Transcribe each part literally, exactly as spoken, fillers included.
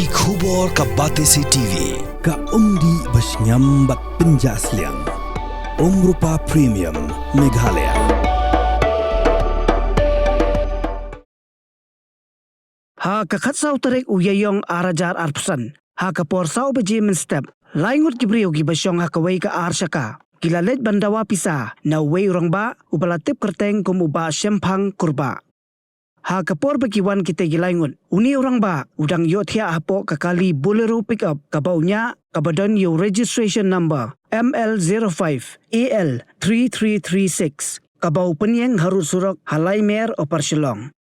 Ki khubor ka Batesi T V, ka umdih ba shngiam bad pynjah sliang. Umrupa Premium, Meghalaya. Ha ka khatsaw tarik u Ïaïong ar hajar arphew san, ha ka por saw baje mynstep, lai ngut ki briew kiba shong ha kawei ka ar shaka ki la leit ban dawa pisa na uwei u rangbah uba la tip kyrteng kum u Bah Shemphang Kurbah. Ha ka por ba ki wan kita ki lai ngut, une u rangbah u dang ïohthiah hapoh ka kali Bolero pickup kaba u ñiah, kaba don ïa u registration number M L zero five A L three three three six, kaba u pynïeng harud surok ha Laimer, Upper Shillong.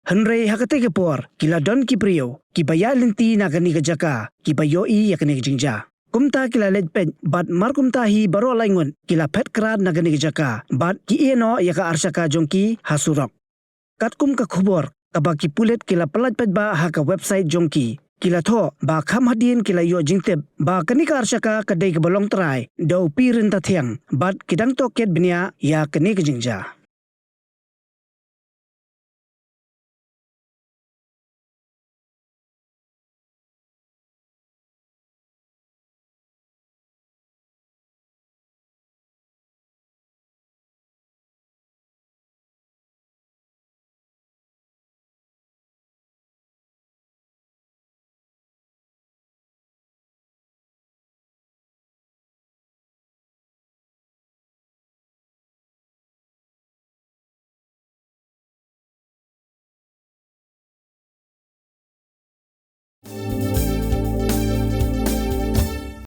Hynrei ha katei ka por ki la don ki briew kiba ïaid lynti na kane ka jaka kiba ïohi ïa kane ka jingjia. Kumta ki la leit peit bad mar kumta hi baroh lai ngut ki la phet krad na kane ka jaka bad ki ïehnoh ïa ka ar shaka jong ki ha surok. Katkum ka khubor kaba ki pulit ki la pyllait paidbah ha ka website jong ki, ki la thoh ba kham hadien ki la ïoh jingtip ba kane ka ar shaka ka dei kaba long trai da u Pi Ryntathiang bad ki dang tohkit bniah ïa kane ka jingjia.